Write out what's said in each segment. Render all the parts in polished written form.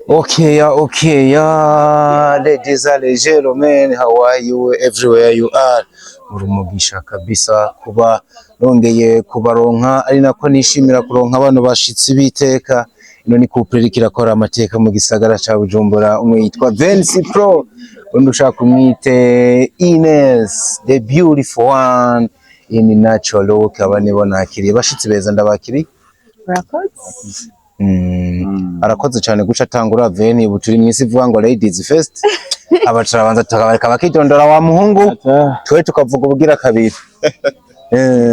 Okay, yeah, ladies and gentlemen, how are you everywhere you are? Urumugisha kabisa kuba nongeye kubaronka, ari nako nishimira kuronka bano bashitsi b'iteka. Ino ni couple iriko irakora amateka mu gisagara ca Bujumbura. Umwe yitwa Vency Pro, undi ushaka umwite Ines, the beautiful one in natural look. Aba nibo nakiriye, bashitsi beza, ndabakiriye. Murakoze. Arakoze cyane guca atangura Veni. Ubu turi mw'isi ivuga ngo ladies first, aba turabanza tukabareka bakitondora wa muhungu, twe tukavuga ubugira kabiri.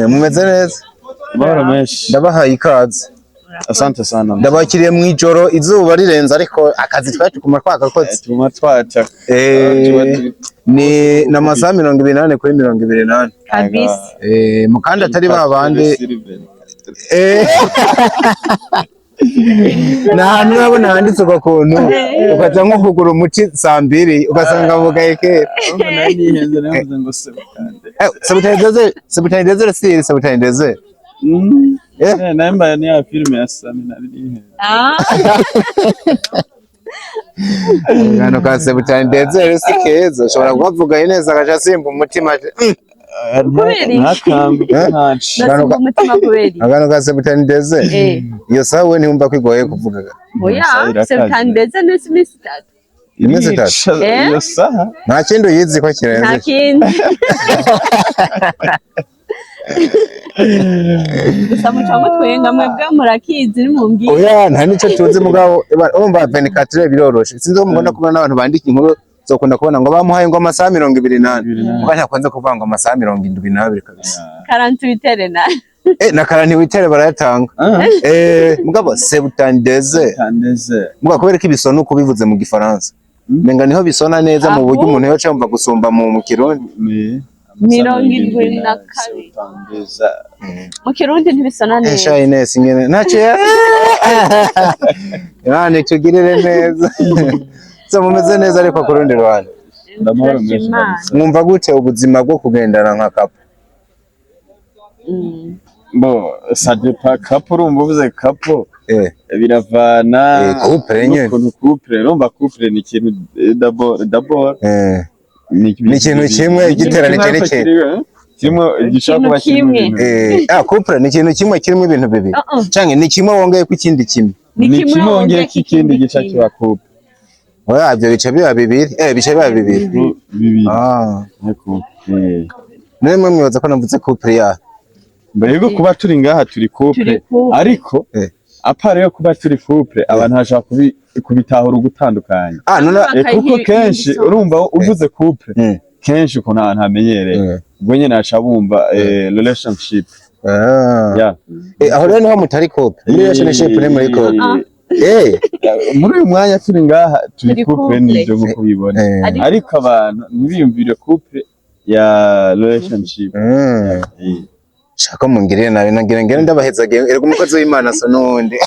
Mumeze neza? Amahoro menshi. Ndabahaye ikaze. Asante sana. Ndabakiriye mw'ijoro, izuba rirenze, ariko akazi twari tuguma twagakoze. Tuguma twataka. Ni n'amasaha 24 kuri 24. Kabisa. Mukandi atari ba bandi. Ni ahantu urabona handitse uko kuntu ukaja nko kugura umuti saa 2 ugasanga bugaye kera. Nihenze, navuze ngo sebutande. Sebutandeze, sebutandeze, si sebutandeze. Nambaye ni ya filime ya Sami, nari nihenze. Ah, Akantu ka sebutandeze si keza, ushobora kubavuga neza agaca asimba umutima ati, Kubera iki? Ntakambi Eh? ntaci. Ndasimba umutima kubera iki? Akantu ka sebutandeze. Iyo sawa we ntiwumva ko igoye kuvuga? Oya, sebutandeze ni iminsi 3. Iminsi 3? Iyo saha. Nta kindi uyizi ko Nta kirenze? kindi. Gusa muca mutwenga, mwebwe murakizi, nimumbwire. Oya, nta nico tuzi, mugabo urumva 24 biroroshe. Sinzi ko mukunda kubona n'abantu bandika inkuru, zokunda kubona ngo bamuhaye ngo amasaha 24, muga ntakunze kuvuga ngo amasaha 72 kabisa. 48 na. Na 48 barayatanga. Mugabo sebutandeze. Tandeze. Mugabo kubera ko ibisona uko bivuze mu Gifaransa, menga niho bisona neza mu buryo umuntu yoca yumva gusumba mu Kirundi. Ni 72. Tandeza. Mu Kirundi ntibisona neza. Sha Ines nyene ntacyo ya Imana itugirire neza. So mumeze neza, ariko ku rundi ruhande? Ndamahoro menshi. Turashima. Kabisa. Mwumva gute ubuzima bwo kugendana nka couple? Bo ça dépend, couple urumva uvuze couple biravana Couple nyene. n'ukuntu couple, urumva couple ni ikintu d'abord Ni ikintu kimwe giteranije n'ikintu. Kirimo gishobora kuba kirimo Kimwe. ibintu. Ah, couple ni ikintu kimwe kirimo ibintu bibiri? Uh-uh. Canke ni kimwe wongeye ku ikindi kimwe? Ni Ni kimwe kimwe wongeye wongeye k'ikindi gica kimwe. kiba couple. Oya, ivyo bica biba bibiri, bica biba bibiri. Bibiri. Ah. Ariko None mwe mwibaza ko navuze couple ya mbere yuko kuba turi ngaha turi couple. Turi couple. Ariko à part yo kuba turi couple, abantu bashobora kubitahura ugutandukanya. Ah, none Kuko kenshi urumva uvuze couple, kenshi ukuntu ahantu hamenyereye, ubwo nyene aca bumva relationship. Ah. Yeah. Aho rero niho mutari couple, muri relationship ni muri couple. Ah. Muri uyu mwanya turi ngaha turi Turi couple. couple. Nivyo nkuko ubibona. Ariko abantu ntibiyumvire couple ya relationship. Shaka mungirire nabi, nagira ngere ndabahezagiye, erega umukozi w'Imana asa n'uwundi.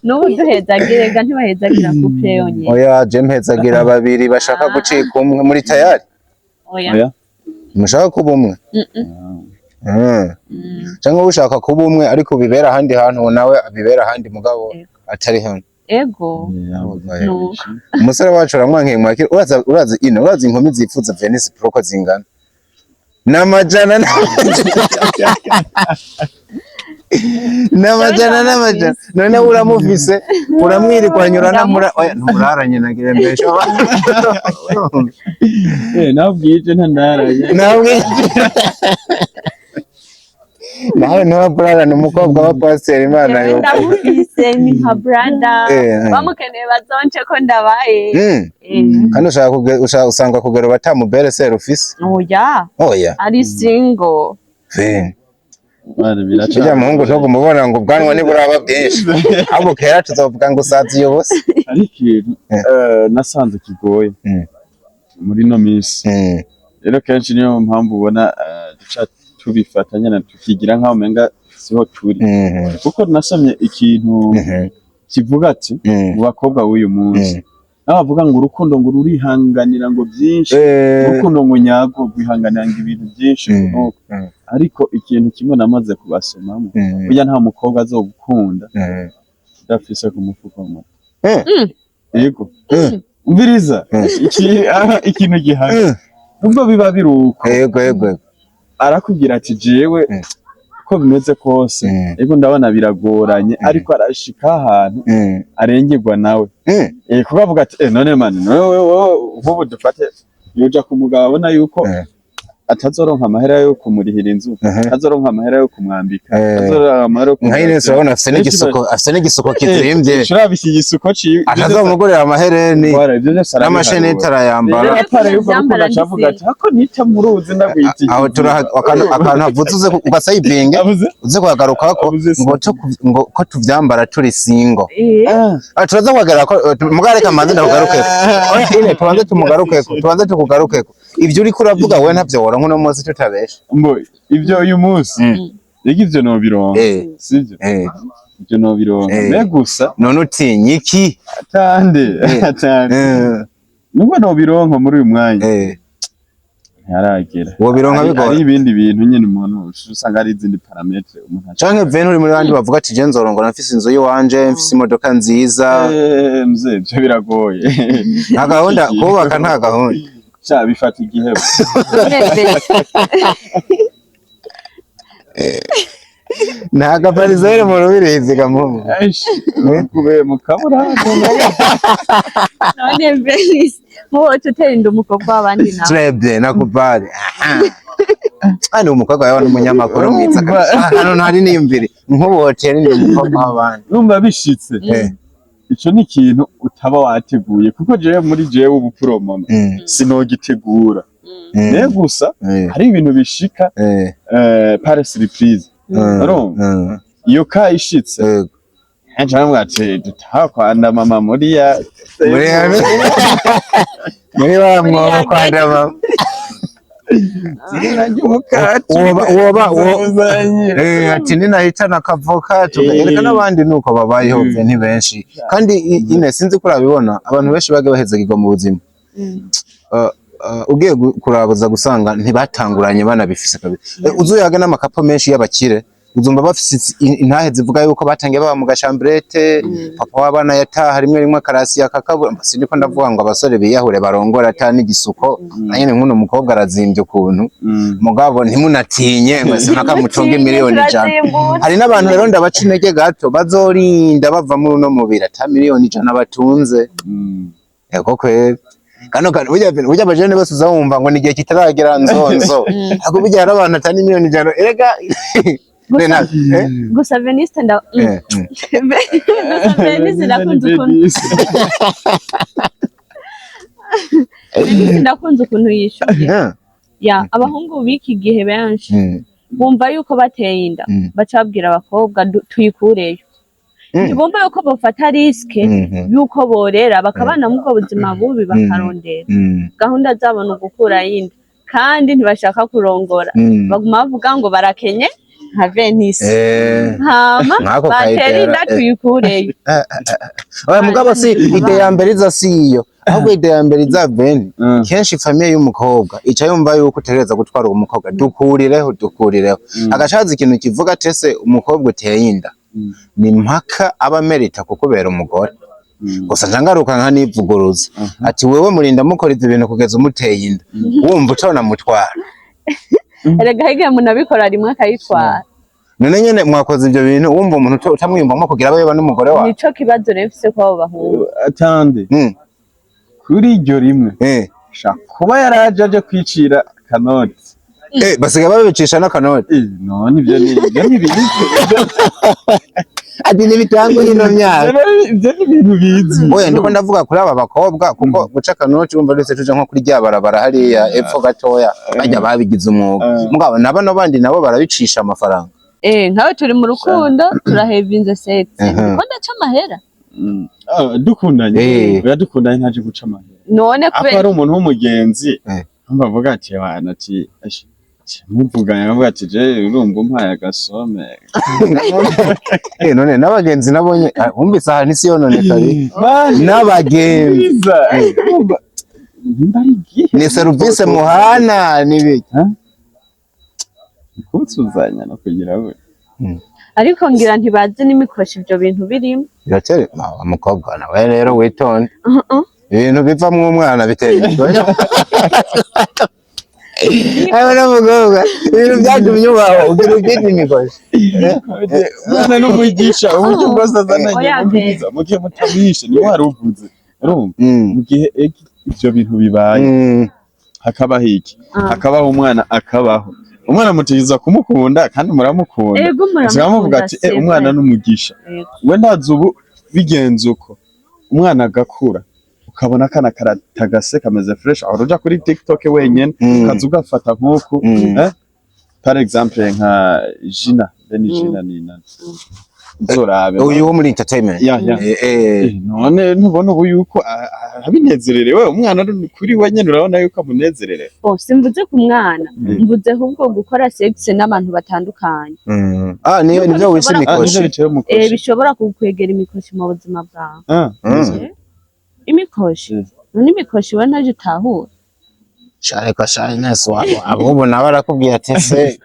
N'ubu duhezagira, ega ntibahezagira couple yonyene. Oya, je mpezagira babiri bashaka Ah. gucika umwe. Muri tayari? Oya. Oya. Mushaka kuba umwe? Mm-mm. Cyangwa ushaka kuba umwe ariko bibera ahandi hantu, nawe bibera ahandi, mugabo Ego. atari hano? Ego. Nuko. Umusore wacu aramwankiye mwakira. Uraza, urazi ino, urazi inkumi zifuza Venus Pro ko zingana n'amajana n'amajana n'amajana n'amajana. None uramufise, uramwirikwanyura namura, oya, ntumuraranye, nagira mbesha. Nawe bwije ntandaraye. Nawe nawe ntiwaburarana umukobwa wa pasiteri, Imana Jewe yo ndamufise, ni nka brother. Bamukeneye bazonce ko ndabaye. Kandi ushaka usanga kugera batamubere sere ufise? Oya. Oya. Ari single. Veni. Bana biraca. Ujya muhungu ntugumubona ngo ubwanwa ntiburaba bwinshi, ahubwo kera tuzovuga ngo usaziye ubusa. Hari ikintu nasanze kigoye muri ino minsi. Rero kenshi niyo mpamvu ubona duca tubifata nyene tukigira nkaho umenga siho turi, kuko nasomye ikintu kivuga ati mu bakobwa b'uyu munsi naho bavuga ngo urukundo ngo rurihanganira ngo byinshi, urukundo ngo nyarwo rwihanganira ngo ibintu byinshi nuko. Ariko ikintu kimwe namaze kubasomamo, burya nta mukobwa azogukunda udafise ku mufuko muto. Yego, umviriza, ikintu gihari, nubwo biba biri uko, Yego, yego, yego. arakubwira ati jewe ko bimeze kose, yego ndabona biragoranye, ariko arashika ahantu arengerwa nawe. Kuko avuga ati none man, wewe nk'ubu dufate yoja ku mugabo abona yuko atazoronka amahera yo kumurihira inzu, atazoronka amahera yo kumwambika, atazoronka amahera yo Nka Ines, urabona afise n'igisuko, afise n'igisuko kizimvye. Shuraba iki gisuko ciwe. Atazomugurira amahereni Voilà, ivyo byose n'amasheneti arayambara. Rero atari yuko Vyambara. rukundo acavuga ati hako nita mu ruzi ndagwita. Aho turaha akantu avuze, uze ugasayibinge, Avuze uze kuhagarukako. Avuze se. Ngo ngo ko tuvyambara turi single. Ah, turaza kuhagarara ko mugabo reka manze ndakugarukeko. Oya, ine tubanze tumugarukeko, tubanze tukugarukeko. Ivyo uriko uravuga wewe ntavyo woronka uno munsi tutabesha. Mbo ivyo uyu munsi, yego, ivyo nobironka, sivyo? Ivyo nobironka, me gusa None utinya iki? Atande, atande, nubwo nobironka muri uyu mwanya, ntiharagera. Wobironka bigora. Hari ibindi bintu nyine umuntu usanga ari izindi paramètres umuntu Canke Veni, uri muri bandi bavuga ati je nzorongora mfise inzu yiwanje, mfise imodoka nziza? Mzee, ivyo biragoye. Nta gahunda kubaka, nta gahunda. Sha, bifata igihe. None Veniste, Nta gaparisere mu rubirizi kamumu. Eish, kube mu kabura. None Veniste, nk'uwo utera inda umukobwa w'abandi nawe? Très bien, nakubali. Ani umukobwa wawe n'umunyamakuru mwiza kabisa. Hano ntari niyumvire nk'ubu hoteli ni umukobwa w'abandi. Numva bishitse, ico ni ikintu utaba wateguye, kuko jewe muri jewe ubu promoma sinogitegura. Ne gusa hari ibintu bishika par surprise. Urumva? Iyo ka ishitse, nca bamwe ati dutaha kwanda mama muri ya Muri wa mwobo kwa ndama. Ati ninahitana akavoka tugahereka n'abandi, nuko babayeho. Ni benshi kandi ine sinzi ko urabibona, abantu benshi bagiye bahezagirwa mu buzima. Ugiye kurabuza gusanga ntibatanguranye banabifise kabisa. Uzuyaga n'amakapo menshi y'abakire, uzumva bafise intahe zivuga yuko batangiye baba mu gachambrette, papa w'abana yataha rimwe rimwe akarasi akakabura. Sindiko ndavuga ngo abasore biyahure barongora ata n'igisuko, na nyene nk'uno mukobwa arazimbye ukuntu. Mugabo ntimunatinye ngo simpaka mutunge miliyoni 100. Hari n'abantu rero ndabaca intege gato, bazorinda bava muri uno mubiri ata miliyoni 100 batunze. Ego kweri, kano kano burya abajene bose uzawumva ngo ni igihe kitaragera nzonzo, ariko burya hari abantu atari miliyoni 100 erega. Gusa Eh? Gusa Veniste nda Gusa Veniste ndakunze ukuntu, Veniste ndakunze ukuntu yishuye. Ya abahungu b'iki gihe benshi bumva yuko bateye inda baca babwira abakobwa tuyikureyo. Ntibumva yuko bafata risque yuko borera bakabana muri ubwo buzima bubi bakarondera. Gahunda zabo ni ugukurayo inda, kandi ntibashaka kurongora. Baguma bavuga ngo barakenye nka Venise, hama Nk'ako batera kayitera, inda tuyikureyo. Oya, mugabo si idée ya mbere iza, si iyo, ahubwo idée ya mbere iza Veni, kenshi famille y'umukobwa ica yumva yuko utegereza gutwara uwo mukobwa, dukurireho, dukurireho. Agacaza ikintu kivuga tese umukobwa uteye inda ni mpaka aba amerita kukubera umugore. Gusa nca ngaruka nkanivuguruza ati wewe murinda mukora ivyo bintu kugeza umuteye inda, wumva utonamutwara. Erega hirya umuntu abikora rimwe akayitwara. None nyene mwakoze ivyo bintu, wumva umuntu utamwiyumvamo kugira abe yoba n'umugore wawe? Nico kibazo rero mfise kw'abo bahungu. Atande, kuri iryo rimwe sha kuba yaraje aje kwicira kanoti. Basigaye babicisha n'akanoti. None ibyo ni ibintu Ati ntibitangwa ino myaka. Ibyo ni ibintu bizwi. Oya, ndiko ndavuga kuri aba bakobwa, kuko guca akanoti wumva duse tuja nko kuri rya barabara hariya epfo gatoya, bajya babigize umwuga. Mugabo na bano bandi nabo barabicisha amafaranga. Nkawe turi mu rukundo, turahevinze sex, ndiko ndaca amahera. Ah, dukundanye? Oya, dukundanye ntaje guca amahera. None Ako kubera ari umuntu w'umugenzi, numva avuga ati wana ati ash, ati, muvuganye avuga ati je urumva umpaye agasome. None n'abagenzi nabonye, ah, wumvise ahantu isi yononekaye n'abagenzi. Byiza. Urumva, nimba ari igihe Ni serivisi muhana n'ibiki? Kutsuzanya no kugira we. Ariko ngira ntibazi n'imikoshi ibyo bintu birimo. Biratera umukobwa nawe rero witonde. Ibintu bivamwo umwana bitera imikoshi. Aho n'umukobwa ibintu byatumye ubaho ugira ubyita imikoshi. Umwana n'umwigisha uburyo bwose azananye. Oya, Umviriza, mu gihe mutamwishe niwe wari uvuze, urumva, mu gihe ivyo bintu bibaye, hakabaho iki? Hakabaho umwana, akabaho umwana, mutegereza kumukunda kandi muramukunda. Ego. Mugamuvuga Muramukunda. ati umwana n'umugisha. Ego. We ndazi ubu bigenze uko, umwana agakura ukabona akana karatagase kameze fresh, aho uja kuri TikTok wenyene, ukaza ugafata nk'uku, par exemple nka Gina Beni, Gina ni nani, uzorabe. Uyu wo muri entertainment? Ya. None ntubona ubu yuko abinezererewe? Umwana ari kuri we nyene, urabona yuko amunezererewe. Bon, simvuze ku mwana, mvuze ahubwo gukora sex n'abantu batandukanye. Ah, niyo Yuko nibyo wise bishobora imikoshi. Nivyo bitera umukoshi. Bishobora kukwegera imikoshi mu buzima bwawe. Imikoshi. None imikoshi we ntaje utahura? Shareka sha Ines, ahubwo nawe arakubwiye ati se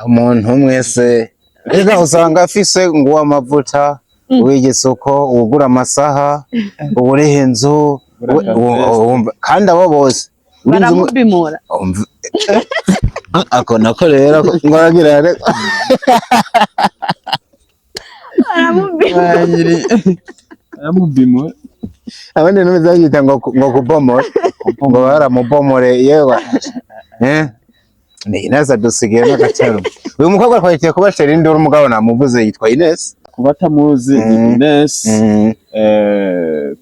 umuntu umwe se rega usanga afise ngo uw'amavuta, uw'igisuko, uwugura amasaha, uwuriha inzu, kandi abo bose urinze Baramubimura. Ako nako rero ngo aragira Baramubimura. Aramubimura. Abandi numva babyita ngo kubomora, ngo baramubomore. Yewe, ni Ines adusigaye n'agataro. Uyu mukobwa twagiye kubatera induru, umugabo namuvuze, yitwa Ines. Ku batamuzi ni Ines.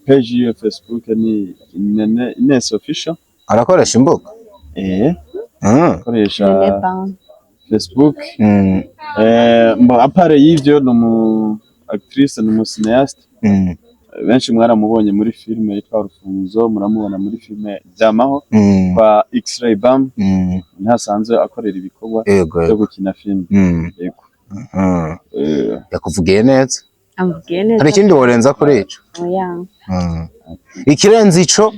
Page yiwe Facebook ni Nene Ines Official. Arakoresha imbuga? Eh. Akoresha Nene Bam. Facebook. Mbo à part y'ivyo ni umu actrice, ni umu cinéaste. Benshi mwaramubonye muri filime yitwa Urufunguzo, muramubona muri filime Byamaho kwa X-Ray Bam. Ntasanzwe akorera ibikorwa byo gukina filime. Yego. Yakuvugiye neza. Amubwiye neza. Hari ikindi worenza kuri ico? Oya. Ikirenze ico,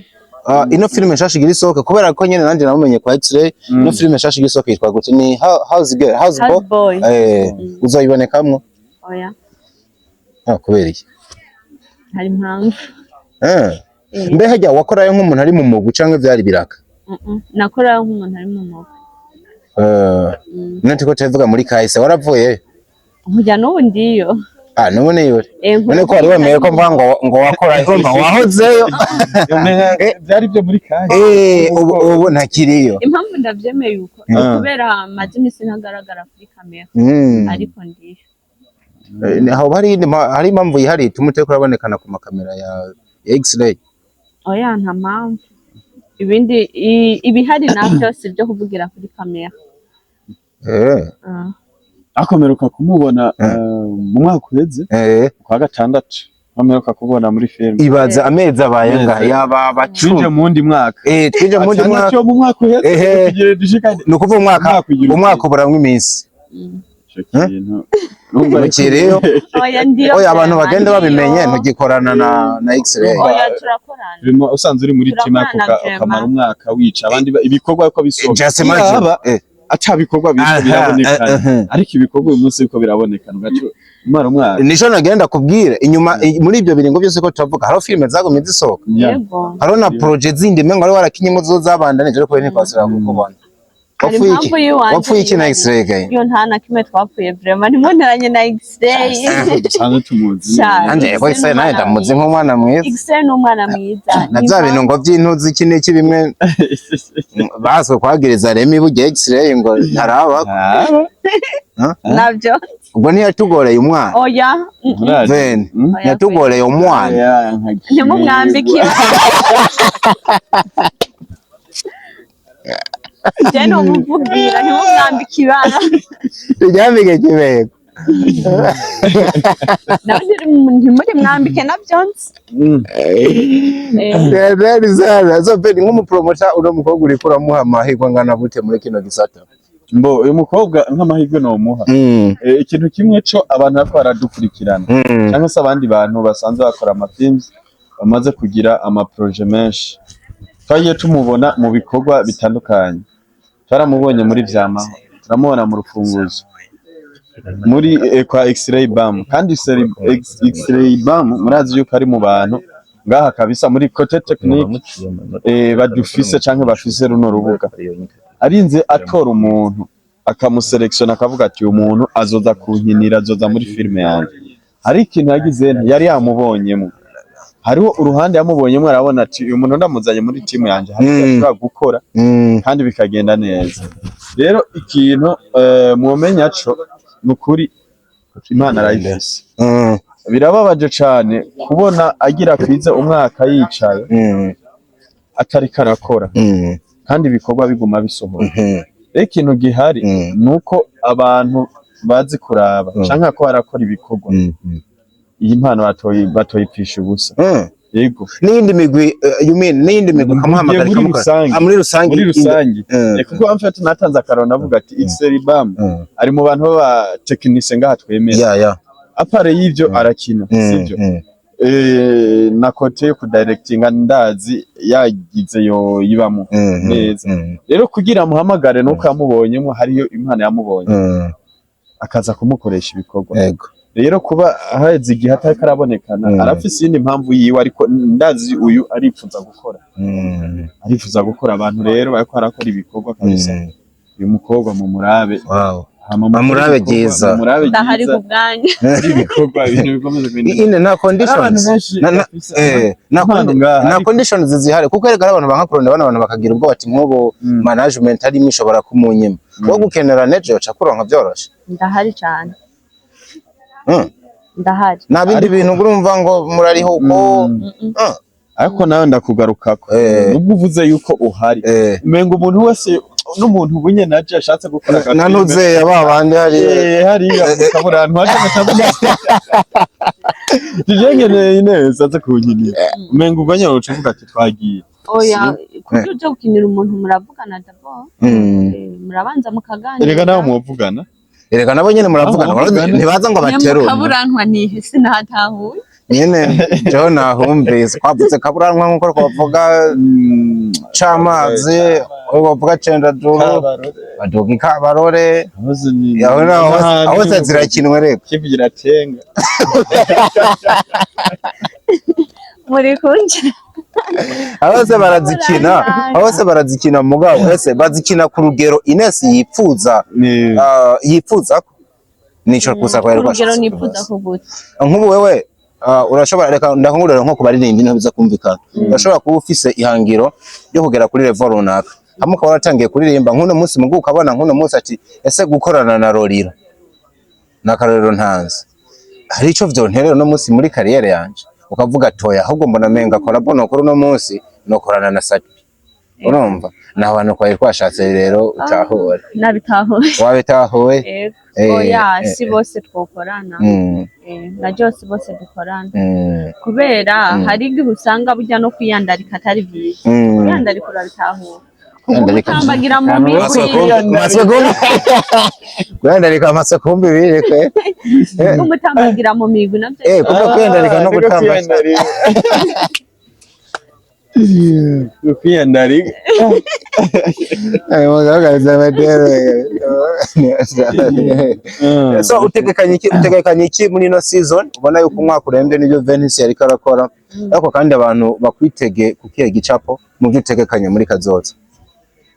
ino filime nshasha igira isohoke, kubera ko nyene nanje namumenye kwa X-Ray, ino filime nshasha igira isohoke yitwa gute? Ni House Girl, House Boy? House Boy. Uzoyibonekamwo? Oya. Ah, kubera iki? Hari impamvu. Mbe harya wakorayo nk'umuntu ari mu mugwi canke vyari biraka? Nakora nk'umuntu ari mu mugwi. None turiko turavuga muri kahise, waravuyeyo? Nkuja n'ubu ndiyo. Ah, n'ubu niyure? Eh, None ko wari wemeye ko mvuga ngo wakorayo, urumva wahozeyo. Byari byo muri kanya. Ubu ntakiriyo. Impamvu ndavyemeye uko ni kubera maze iminsi ntagaragara kuri kamera, ariko ndiyo. Aho hari hari impamvu yihariye ituma utariko urabonekana ku makamera ya X-ray? Oya, nta mpamvu. Ibindi ibihari navyo si ibyo kuvugira kuri kamera. Akomeruka kumubona mu mwaka uheze kwa gatandatu, ameruka kubona muri filime. Ibaza amezi abaye Amezi. ngaha yaba Twinjiye 10. mu wundi mwaka. Twinjiye mu wundi mwaka. Atandatu yo mu mwaka uheze. Tugiye dushika Ni ukuvuga umwaka umwaka ugira umwaka uburamwo iminsi. Ico kintu Urumva. Mukiriyo. Oya, ndiyo. Oya, abantu bagenda Ndiyo. babimenye ntugikorana na X-ray. Oya, turakorana. Usanzwe uri muri team Turakorana vraiment. ukamara umwaka wica abandi ibikorwa uko bisohoka. Just imagine. Yaba ata bikorwa biriko birabonekana, ariko ibikorwa uyu munsi biriko birabonekana, ugaca umara umwaka. Nico nagenda kubwira inyuma muri ibyo biringo byose ko turavuga, hariho filime zagumye zisohoka. Yego. Hariho na projet zindi mengo wari warakinyemo zo zabandanije, ariko ntitwasubira kukubona. Hari Wapfuye iki? impamvu y'iwanje. Wapfuye iki na X-ray gahe? Yo, nta na kimwe twapfuye vraiment, ntimunteranye na X-ray. Dusanzwe tumuzi. Cyane. Nanje yego, X-ray nawe ndamuzi nk'umwana mwiza. X-ray ni umwana mwiza. Na bya bintu ngo by'intuzi iki n'iki bimwe baswe kwagiriza Remy, burya X-ray ngo ntaraba. Nabyo. Ubwo ntiyatugoreye umwana? Oya. Veni. Oya. Ntiyatugoreye umwana? Ntimumwambike. Je nomuvugira ntimumwambike ibara. Turyambike kibego. Nawe ntimurimwambike nabyo nzi. Beri sana. So Beni, nk'umupromota, uno mukobwa uriko uramuha amahirwe angana gute muri kino gisata? Mbo uyu mukobwa nk'amahirwe nomuha, ikintu kimwe co abantu bariko baradukurikirana cyangwa se abandi bantu basanzwe bakora amafilms bamaze kugira amaproje menshi, twagiye tumubona mu bikorwa bitandukanye. Twaramubonye muri Vyamaho, turamubona mu Rufunguzo. Muri kwa X-Ray Bam, kandi X-Ray Bam murazi yuko ari mu bantu ngaha kabisa muri côté technique badufise canke bafise runo rubuga. Arinze atora umuntu, akamuselektiona, akavuga ati: "Uyu muntu azoza kunkinira, azoza muri filime yanjye." Hari ikintu yagize, yari yamubonyemo, hariho uruhande yamubonyemo, arabona ati: "Uyu muntu ndamuzanye muri timu yanjye, hari icyo ashobora gukora kandi bikagenda neza." Rero ikintu mwomenya co ni ukuri, Imana arayifise. Birababaje cane kubona agira kwize umwaka yicaye atariko arakora kandi ibikorwa biguma bisohoka. Rero ikintu gihari nuko abantu bazi kuraba canke ko barakora ibikorwa, iyi mpano batoyipfisha ubusa. Yego. N'iyindi migwi, you mean n'iyindi migwi ukamuhamagara Muri ikamukora? Rusange. Ah, muri rusange. Muri rusange. Kuko en fait natanze akarorero, navuga ati Xeribam ari mu bantu b'aba technicien ngaha twemera. À part y'ivyo arakina, sivyo? Na côté yo kudirectinga ndazi yagize yo yibamo neza. Rero kugira muhamagare nuko yamubonyemo, hariyo impano yamubonye, akaza kumukoresha ibikorwa. Rero kuba haheze igihe atariko arabonekana, arafise iyindi mpamvu yiwe, ariko ndazi uyu arifuza gukora, arifuza gukora. Abantu rero bariko barakora ibikorwa kabisa. Uyu mukobwa mumurabe. Hama mukore Mumurabe ibikorwa, ryiza. mumurabe Ndahari ryiza. ku bwanyu. Muri ibikorwa, ibintu bikomeze kugenda. Ine nta Hari abantu conditions benshi bafise na impano ngaha, nta ariko conditions zihari, kuko erega hari abantu banka kurondera bano bantu bakagira ubwoba ati nk'ubu management arimo ishobora kumunyima. Wowe gukenera nejo yoca kuronka byoroshe? Ndahari cyane. Ndahari. Nta bindi bintu urumva ngo murariho uko? Ariko nawe ndakugarukako. Nubwo uvuze yuko uhari, umenga umuntu wese n'umuntu ubunye naje ashatse gukora Na agafilme. ntuzeya ba bandi hariya. Hariya mukaburantu haje akavuga tije nkeneye Ineza aze kunkinira, umenga ubwo nyene uca uvuga ati twagiye. Oya, kuburyo ujya gukinira umuntu muravugana d'abord. Murabanza mukaganira. Erega nawe mwovugana. Erega nabo nyene muravugana. Abo muvugana. Ntibaza ngo baterure. Kaburanwa nihe? Sinahatahuye. Nyene jeho nahumvise twavutse kaburanwa nkuko twavuga c'amazi, aho bavuga cendajuru, baduga ikabarore. Aho naho aho hose zirakinwa rero. Kivugira tenga. Muri kunje. Aho hose barazikina, aho hose barazikina, mugabo ese bazikina ku rugero Ines yipfuza? Yipfuza ko nico gusa kwari Urugero rwashatse nifuza kubaza. kuguta. Nk'ubu wewe urashobora, reka ndakungurira nko ku baririmbyi niho biza kumvikana, urashobora kuba ufise ihangiro ryo kugera kuri level runaka, hamwe ukaba waratangiye kuririmba nk'uno munsi, mugu ukabona nk'uno munsi ati: "Ese gukorana na Roriro n'akarorero ntanze, hari ico vyonterera uno munsi muri carrière yanje?" Ukavuga toya, ahubwo mbona menga collabo nokora uno munsi nokorana na Sat-B. Urumva naho abantu twari twashatse rero utahure. Nabitahuye. Wabitahuye? Yego. Oya, si bose twokorana. Na byose bose dukorana, kubera hari igihe usanga burya no kwiyandarika atari byiza. Kwiyandarika urabitahura? Kwiyandarika. Utambagira mu migwi. Kwiyandarika amasekumbi biri kwe. Umutambagira mu migwi nabyo. Kuko kwiyandarika no gutamba. Kwiyandarika. Ayo mugaragariza amadebe. So utegekanye iki muri ino season? Ubona yuko umwaka urembye n'ibyo Venice yariko arakora, ariko kandi abantu bakwitege ku kihe gicapo mu byo utegekanye muri kazoza?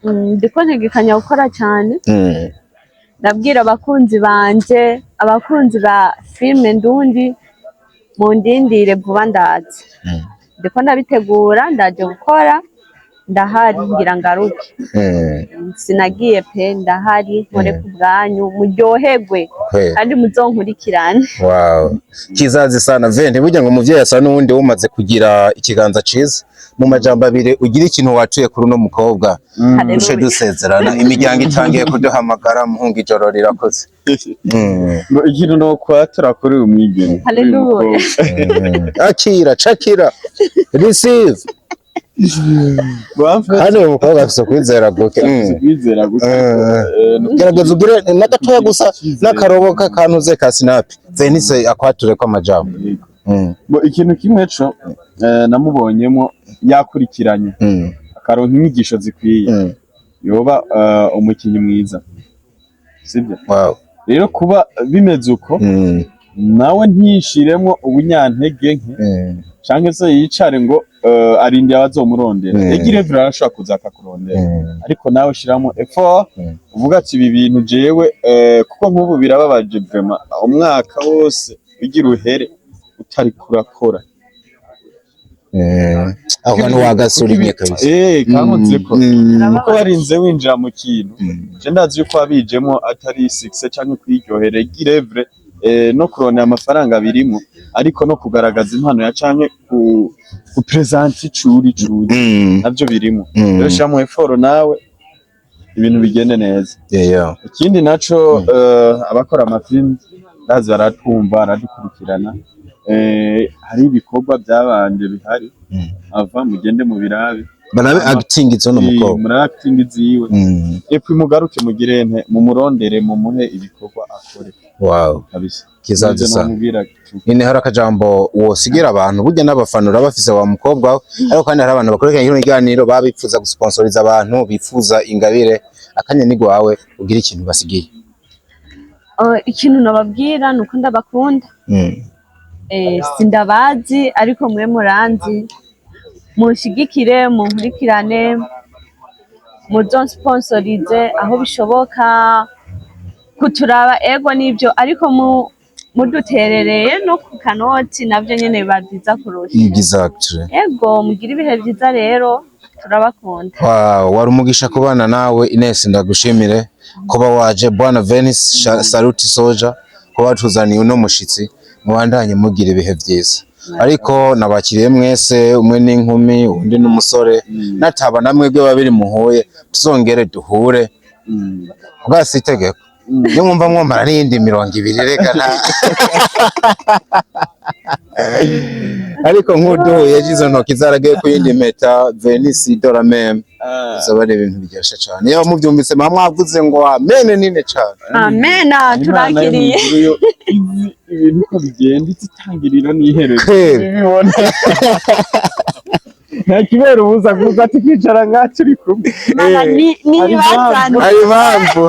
Ndiko ntegekanya gukora cyane. Ndabwira abakunzi banje, abakunzi ba filime ndundi, mundindire vuba ndaza. Ndiko ndabitegura, ndaje gukora, ndahari ngira ngaruke. Sinagiye pe, ndahari nkore ku bwanyu muryoherwe kandi muzonkurikirane. Wow. Kizazi sana Venti, burya ngo umuvyeyi asa n'uwundi wumaze kugira ikiganza ciza. Mu majambo abiri ugira ikintu wacuye kuri uno mukobwa, dushe Haleluya. dusezerana, imiryango itangiye kuduhamagara, muhunga ijoro rirakoze. Ngo ikintu no kwatura kuri uyu mwigeme, kuri uyu Haleluya. mukobwa. Akira, cakira, receive. Bamfashe. Kandi uyu mukobwa afise kwizera guke. Kwizera gusa. Gerageza ugire na gatoya gusa n'akarobo k'akantuze ka sinapi Venise akwature ko amajambo. Yego. Ngo ikintu kimwe co namubonyemo, yakurikiranye akaronka inyigisho zikwiye, yoba umukinyi mwiza, sibyo? Wow. Rero kuba bimeze uko, nawe ntiyishiremwo ubunyantege nke canke se yicare ngo arindiye abazomurondera. Egire arashobora kuza akakurondera, ariko nawe shiramo effort, uvuga ati ibi bintu jewe, kuko nk'ubu birababaje vraiment, umwaka wose ugira uhere utari kurakora. Aho hantu wagasurimye kabisa. Kankozeko kuko warinze winjira mu kintu, je ndazi yuko wabijemo atari succès canke kwiryohera girevre, no kurondera amafaranga birimo, ariko no kugaragaza impano ya canke ku present icuri icuri navyo birimo. Rero shiramo effort nawe, ibintu bigende neza. Ikindi naco, abakora amafilm ndazi baratwumva, baradukurikirana, hari ibikorwa byabanje bihari, ava mugende mu birabe. Barabe acting izono mukobwa. Muri acting ziwe, epui mugaruke mugire nte mumurondere, mumuhe ibikorwa akore. Kabisa. Kizazi Nivyo sana. nomubwira tu. Nyine hari akajambo wosigira abantu, burya n'abafana urabafise wa mukobwa we, ariko kandi hari abantu bakurikirana kino kiganiro baba bifuza gusponsoriza abantu, bifuza ingabire. Akanya ni gwawe, ugira ikintu basigiye. Ikintu nababwira ni uko ndabakunda. Sindabazi ariko mwe muranzi, munshigikire, munkurikirane, muzonsponsorize aho bishoboka kuturaba. Ego nivyo, ariko muduterereye no ku kanoti navyo nyene biba vyiza kurusha. Ego, mugire ibihe vyiza rero, turabakunda. Wow, wari umugisha kubana nawe Ines, ndagushimire kuba waje. Bwana Venice, Saluti Soja, kuba watuzaniye uno mushitsi. Mubandanye mugira ibihe vyiza. Ariko nabakiriye mwese, umwe n'inkumi, undi n'umusore, nataba namwebwe babiri muhuye, tuzongere duhure. Bwasi itegeko niyo mwumva mwomara n'iyindi 20, reka nta ariko nk'uduhuye izo ntoki zaragiye ku yindi mpeta Venice Dora meme, bizaba ari ibintu biryoshe cane. Iyo muvyumvise muba mwavuze ngo amene nini cane. Amena, Imana yo mu turakiriye. ijuru yo izi ibintu uko bigenda, itangiriro n'iherezo. Kweli. Ibibona nta kibera ubuza kuza tukicara ngaha turi kumwe. Imana Hari nibazane. Hari impamvu.